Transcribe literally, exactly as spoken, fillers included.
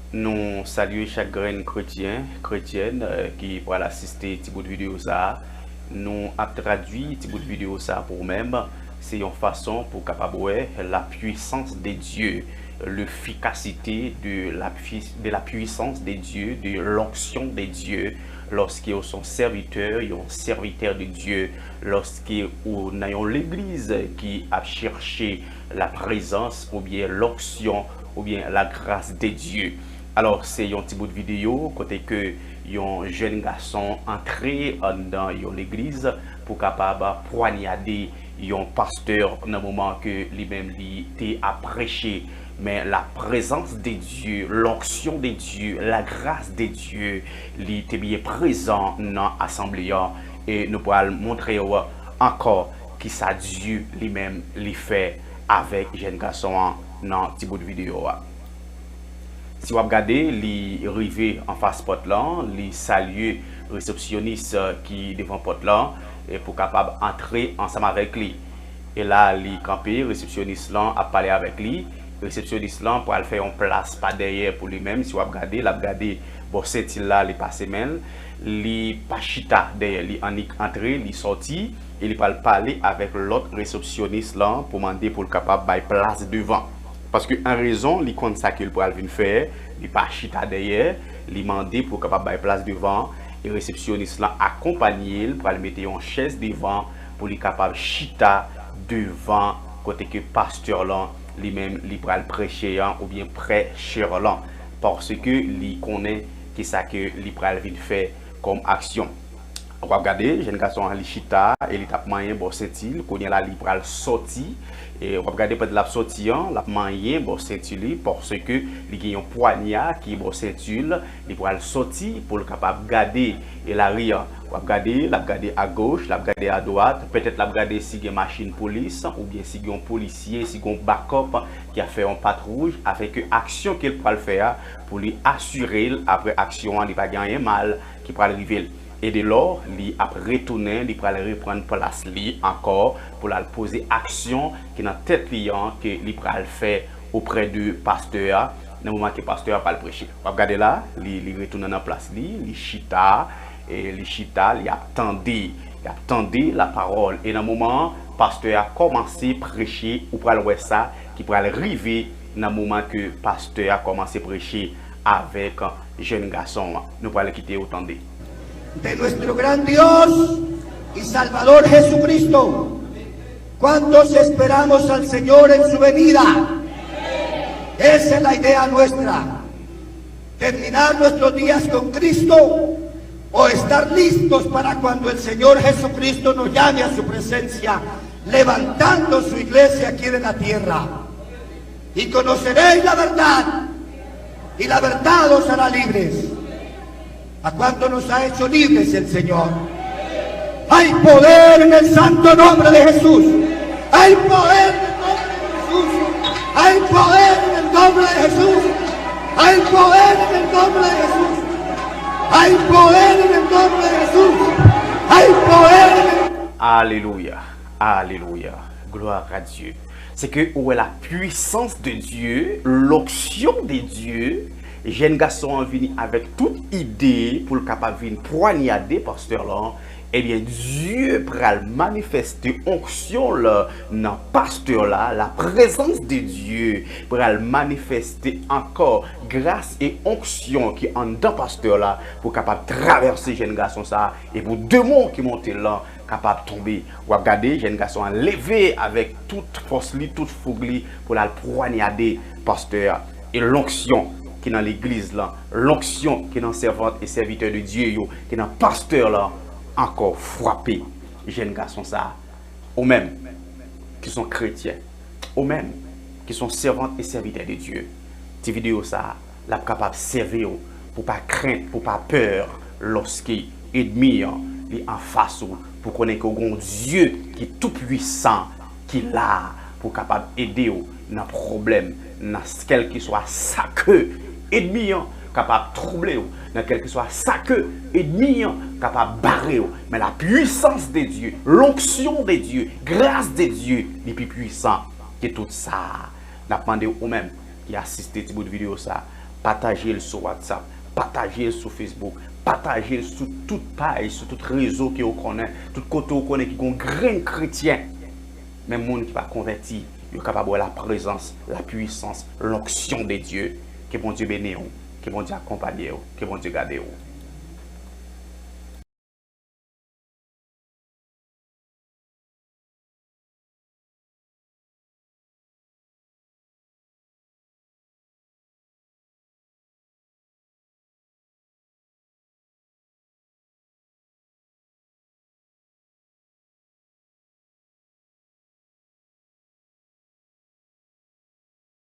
Nou salye chak grenn kretyen, kretyèn, eh, ki pral asiste ti bout videyo sa a. Nou ap tradui ti bout videyo sa a pou ou menm. Se yon fason pou w kapab wè la puissance de Dieu, l'efficacité de la pui-, de la puissance de Dieu, de l'onction de Dieu, lorsque w se yon sèvitè, yon sèvitè de Dieu, lorsque ou nan yon legliz ki ap chèche la présence oubyen l'onction oubyen la grâce de Dieu. Alò, se yon ti bout videyo kote ke yon jèn gason antre anndan yon legliz pou kapab pwanyade yon pastè nan moman ke li menm li te ap preche. Men la présence de Dieu, l'onction de Dieu, la grâce de Dieu, li te byen prezan nan asanble an. E nou pral montre w ankò kisa Dye li menm li fè avèk jèn gason an nan ti bout videyo a. Si w ap gade, li rive anfas pòt lan, li salye resepsyonis ki devan pòt lan, e pou kapab antre ansanm avèk li. E la, li kanpe, resepsyonis lan ap pale avèk li. Resepsyonis lan pral fè yon plas pa dèyè pou li menm. Si w ap gade, l ap gade bò senti l la, li pase men l. Li pa chita dèyè, li annik antre, li sòti, e li pral pale avèk lòt resepsyonis lan pou mande pou l kapab bay plas devan. Paske an rezon, li konn sa ke l pral vin fè, li pa chita dèyè, li mande pou kapab bay plas devan, e resepsyonis lan akonpanye l, pral mete yon chèz devan pou li kapab chita devan kote ke pastè lan, li menm, li pral preche an, oubyen prèchè lan, paske li konnen kisa ke li pral vin fè kòm aksyon. W ap gade, jèn gason an, li chita e li t ap manyen bò senti l. Kounye a la, li pral sòti. E w ap gade, pandan l ap sòti an, l ap manyen bò senti li, paske li gen yon pwanya ki bò senti l. Li pral sòti pou l kapab gade e lari an. W ap gade, l ap gade agoch, l ap gade adwat. Petèt l ap gade si gen machin polis, oubyen si gen yon polisye, si gen yon bakòp ki ap fè yon patwouy, afenke aksyon ke l pral fè a, pou li asire l, apre aksyon an, li pa gen anyen mal ki pral rive l. E delò, li ap retounen, li pral reprann plas li ankò pou l al poze aksyon ki nan tèt li an, ke li pral fè oprè de pastè a, nan moman ke pastè a pral preche. W ap gade la, li, li retounen nan plas li, li chita, e li chita, li ap tande, li ap tande lapawòl. E nan moman an, pastè a kòmanse preche, ou pral wè sa ki pral rive nan moman ke pastè a kòmanse preche avèk jèn gason an. Nou pral kite yo tande. De nuestro gran Dios y Salvador Jesucristo. ¿Cuántos esperamos al Señor en su venida? Esa es la idea nuestra. Terminar nuestros días con Cristo o estar listos para cuando el Señor Jesucristo nos llame a su presencia, levantando su iglesia aquí en la tierra. Y conoceréis la verdad, y la verdad os hará libres. ¿A cuánto nos ha hecho libres el Señor? Hay poder en el santo nombre de Jesús. Hay poder en el nombre de Jesús. Hay poder en el nombre de Jesús. Hay poder en el nombre de Jesús. Hay poder en el nombre de Jesús. Hay poder en el Alelouya, alelouya, gloire à Dieu. Se ke ou wè la puissance de Dieu, l'onction de Dieu. Jèn gason an vini avèk tout ide pou l kapab vin pwanyade pastè lan. Ebyen, Dye pral manifeste onksyon l nan pastè la, la prezans de Dye pral manifeste ankò gras e onksyon ki anndan pastè la pou kapab travèse jèn gason sa a, e pou demon ki monte l lan kapab tonbe. W ap gade jèn gason an leve avèk tout fòs li, tout foug li pou l al pwanyade pastè a. E lonksyon ki nan legliz lan, lonksyon ki nan sèvant e sèvitè de Dye yo, ki nan pastè lan, ankò frape jèn gason sa a. Ou menm ki se yon kretyen, ou menm ki se yon sèvant e sèvitè de Dye, ti videyo sa a, l ap kapab sèvi w pou pa krent, pou pa pè, lòske ènmi an li anfas ou, pou konnen ke w gen yon Dye ki toupwisan, ki la pou kapab ede w nan pwoblèm, nan kèlkeswa sa ke ènmi an kapab twouble w, nan kèlkeswa sa ke ènmi an kapab bare w. Men la puissance de Dieu, l'onction de Dieu, grâce de Dieu, li pi pwisan ke tout sa. N ap mande w, ou menm ki asiste ti bout videyo sa, Pataje l sou WhatsApp, pataje l sou Facebook, pataje l sou tout paj, sou tout rezo ke w konnen, tout kote w konnen ki gon grenn kretyen. Men moun ki pa konvèti, yo kapab wè la prezans, la pwisans, lonksyon de Dye. Ke Bondye beni w, ke Bondye akonpanye w, ke Bondye gade w.